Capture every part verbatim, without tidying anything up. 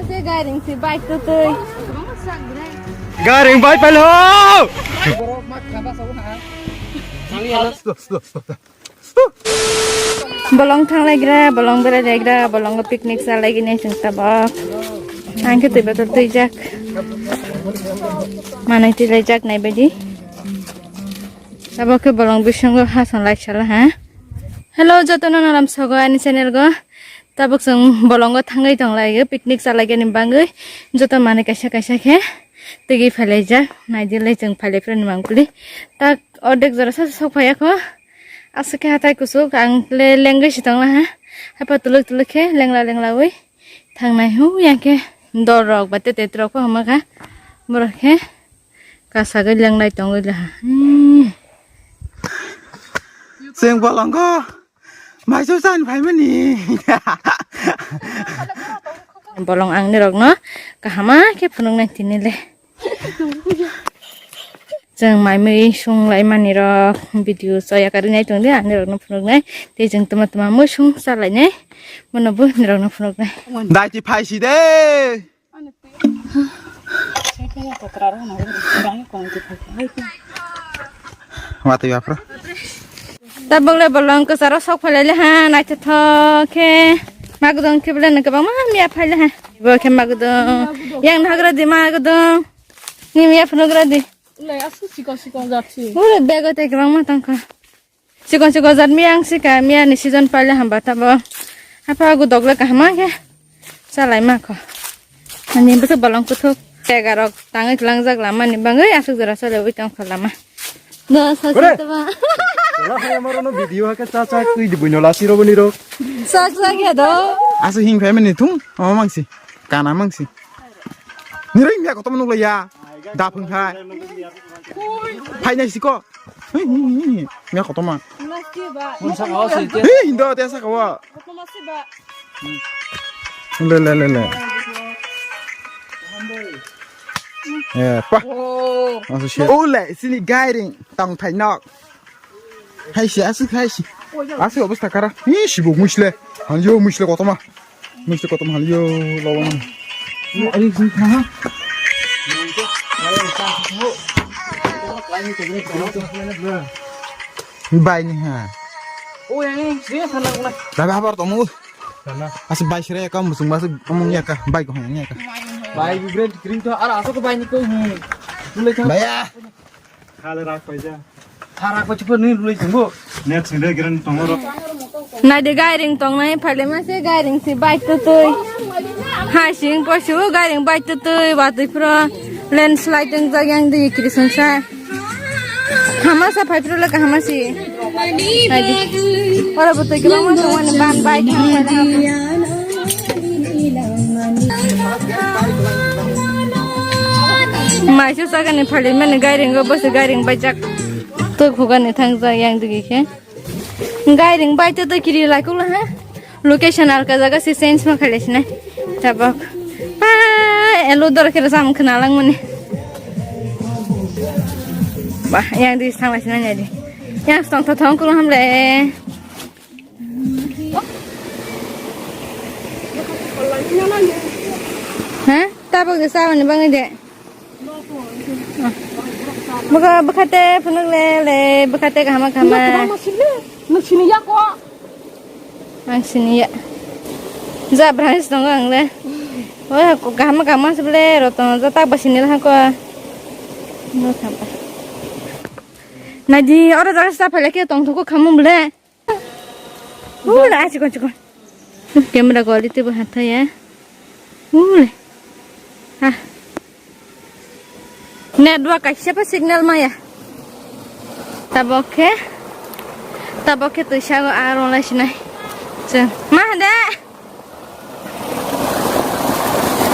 Se gairing si bike tu tui. Gairing bike palo. Bolong thanglaigra, bolong berailagra, bolongo picnic chalaigini chwng tabok. Ang khe twi botol twijak. Manwi twilaijak nai baidi. Abo khe bolong bisingo hasong lai sala ha. Hello, jotono nalam sogo ani channel go. Tabuk chwng bolongo thangwi tonglaio, picnic chalaigani bangwi. Joto manwi kaisa kaisa khe tigi phailaijak. Naidi lai chwng phailai phironi mangpili. Tak ordek jora sa sok phaiya kho. Aswk khe hatai kuchuk, ang le lengwi si tongla ha. Haipa tuluk tuluk khe lengla lenglawi thangnai hu yang khe dol rok ba tete rok kho hama kha. Borok khe kasagwi lenglai tongwi laha. Hmm. Chwng bolongo maiso chan phaimani. Bolong ang nirokno kahama khe phunuknai tini le. Chwng mai mui sung lai mani rok video choya karwi nai tong di, ang nirokno phunuknai. Tei chwng tuma tuma mui sung cha lainai. Bono bo nirokno phunuknai. Dai ti phai si de. Watwi bapro. Tabuk le bolong kwcharo sok phailai le ha, naithothok khe. Magudong khe bole nang kwbangma miya phaile ha. Bo khe magudong. Yang nagra di magudong. Ni miya phunukgra di. Lai asu sikon sikon jat si. Ure bego tei kwbangma tongkha. Chikon chikon jat miyang sika, miyani season paile hamba tabo. Hapha agu dogle kaham khe chalai ma kho. Ani bwswk bolong kuthuk tegarok tangwi tlangjak lama ni bangwi aswk jora chalewi tong kho lama. No, sa Ore! Sa taba. Wala hai amaro no video ha ke cha cha twi di buino lasi ro boni ro. Sa sa khe do. Aswk hing family thung, ama mangsi. Kana mangsi. Niroi miya kotom nuk laiya. Da phung hai. Phai nai siko. Hei, hei, hei, hei. Miya kotom ma. Unsa awas ite. Hei, hindo te sa kawa. Le, le, le, le. Eh, pa. Oh. Asu sia. Oh, le, sini gairing. Tang thai nok. Hai si, aswk hai si. Aswk obostha kara. Hi, sibuk mwisle. Hanjo mwisle kotom ma. Mwisle kotom halio, lolong. Ari sing kha. Bai ni ha. Oh, yang ini serius anak anak. Dah habar tomu. Sana. Aswk bai sere ka musung masuk omong ya ka. Bai ko ya ka. Bai green green to ara asok bai ni ko. Mulai kan. Bai ya. Khale rak paija. Kha rak paija ko nini rulai chwngbo. Net sinde giran tongoro. Naidi gairing tongnai phaile ma se gairing si bike tu tui. Hai sing posu gairing bike tu tui watui phro landslide wngjak yang di kiri sungsa. Hama sa phai phro le kahama si. Naidi. Ora butui kwbangma tongmani ban bike thang phaile. Maisuk chakani phalimani gairingo bosi gairing baijak. Tok hugani thangjak yang digi khe. Gairing bai to kiri laikula ha. Location alka jaga se change ma khaile sinai. Tabok. Pa elo dor khe sam khna langmani. Ba yang digi thangla sinai di. Yang stong tho thong kulo hamle. Ha? Tabok de sabani bangwi de. Buka bukhate phunuk le le bukhate kahama kahama. Nang sini ya ko. Ang sini ya. Ja brahis dong ang le. Wah ko kahama kahama seble roton ja tak basini lah ko. No thapa. Naidi oro jaga sa phale ke tong thoko khamu bole. Ule, ah, chikon, chikon. Camera quality bo hathai ya. Ule. Ah. Network kaisa pa signal maya. Tabok khe. Tabok khe tuisa go aro lai sinai. Chwng. Ma hande.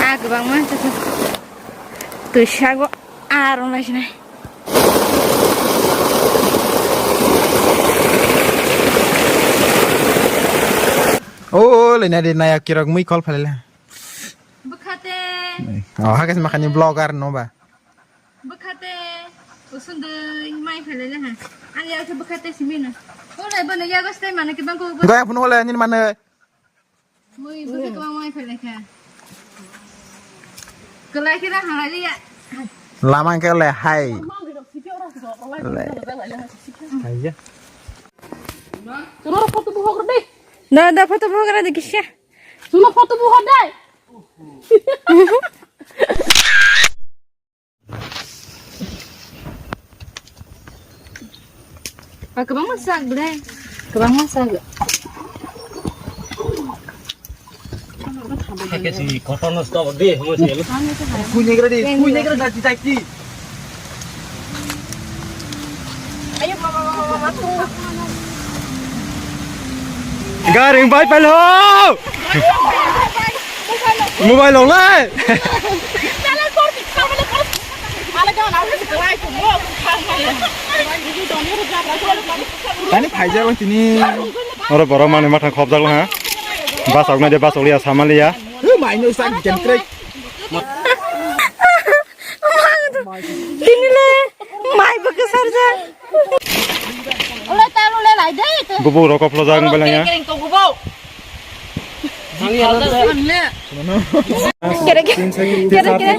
Ah, gabang ma. Tuisa go aro lai sinai. O, o, le nari naya kirok mui call phalele. Bwkhate. O, hakhe makhani vlogger no ba. Bwkhate. Usundui mai phalele ha. Ani yakhe bwkhate simina. O, le bana yago stay mana kibang ko. Gaya phone wala ani mana. Mui bwkha kwbangma wngphai lai kha. Kelai kira hangai liya. Lama ke le hai. Le. Hai ya. Kenapa foto buhok deh? Dah, dah foto buhok deh kisah. Cuma foto buhok deh. Ah, kwbangma sak, bre. Kwbangma sak. Kasi kotor no stop de, mo se. Kunyek ready, kunyek ready, dati, dati. Ayo, mama, mama, mama, mama. Garing bai pal ho. Mobile lo lai. Tani phaijak lang tini. Oro borok mani mathang khobjak lang ha. Bas ok nai de, bas ok liya, sama liya. Mainos tak jam trek. Tini le mai bo kwsarjak. Ule ta ule lai de. Gubu rokop lo jang belanya. Kering to gubu. Kere, kere, kere, kere.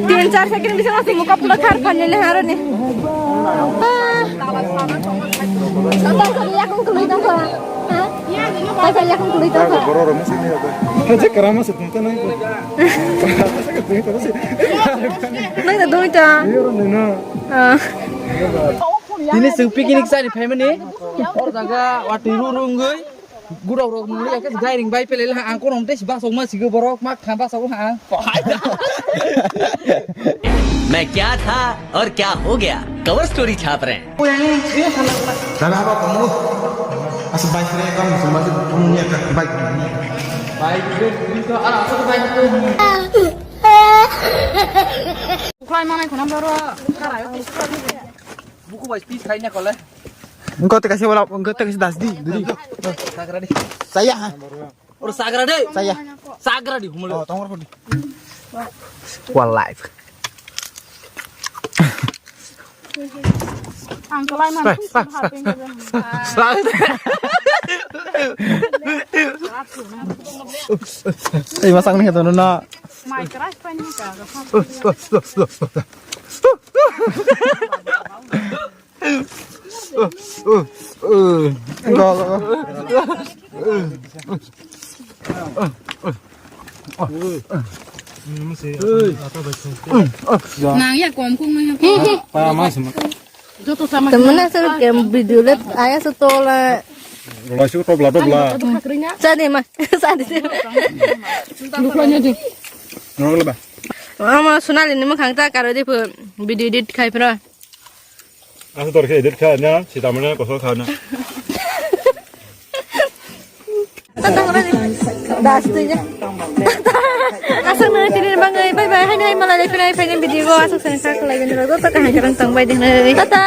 Tin char second bisa masih muka pula khar khan le haro ne. Ah. Tata kali yakung kului tong kha. Ha? Tata yakung kului tong kha. Haje karama se tunta nai ko. Nai da doi ta. Yoro ne na. Ah. Tini chwng picnic sani phaimani. Hor jaga watwi ru rungwi. Gurok rok nungwi ya khe gairing bai pelel ha ang kono tei basok ma sigo borok mak kha basok ha ang. मैं क्या था और क्या हो गया, cover story छाप रहे हैं। Dada apa kamu? Asa baik re kamu sama si kamu ni ka baik. Baik re, itu ah apa baik itu? Buklai mana khonam doro. Buku bai speech khai na kole. Engko te kaisa wala, engko te kaisa das di, duri. Sagra di. Saya ha. Or sagra di. Saya. Sagra di humle. Oh, tongor podi. Wal life. Ang kelai man. Ei, masang ni kata nuna. Mai keras pa ni ka. Nang ya kom kung nang ya. Temen asal kem video let ayah setola. Langsung tobla tobla. Sadi ma, sadi. Dukanya di. Nang leba. Ama Sonali ni mukhang ta karo di phu video edit khai pra. Aku tor khe edit kha na, si tamane kosol kha na. Asal mana tini bang, bye bye, hai hai malah lepen hai final video, asal sana kak lagi nih, lo tuh kahang kerang tang bye deh, tata.